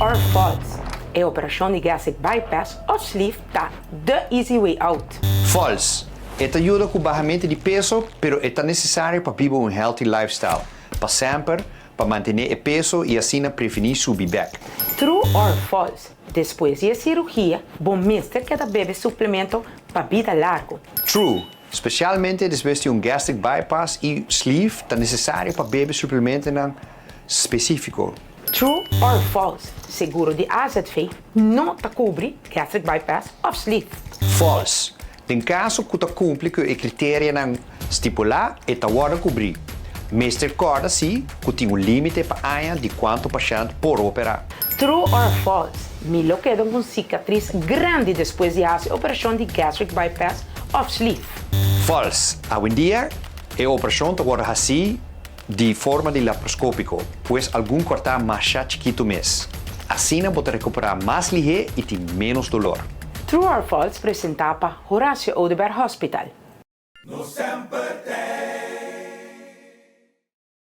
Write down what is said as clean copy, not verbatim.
or false? E operashon di gastric bypass òf sleeve ta the easy way out. False. E ta yuda ku bahamentu di peso, pero e ta nesesario pa biba un healthy lifestyle pa semper pa mantené e peso i asina prevení subi bèk. True or false? Despues di e sirugia, bo mester keda bebe suplemento pa bida largu. True. Spesialmente despues di un gastric bypass i sleeve ta nesesario pa bebe suplementonan spesífiko. True or false? Seguro di AZV no ta kubri gastric bypass òf sleeve. False. Den kaso ku ta kumpli ku e kriterianan stipulá e ta wòrdu kubrí. Mester kòrda sí ku tin un límite pa aña di kuantu pashènt por operá. True or false? Mi lo keda ku un sikatris grandi despues di hasi operashon di gastric bypass òf sleeve. False. Awendia e operashon ta wòrdu hasí di forma di laparoskópiko, pues algun kòrtá masha chikitu mes. Asina bo ta rekuperá mas lihé i tin ménos dolor. True or false presentá pa Horacio Oduber Hospital. Nos semper t'ei.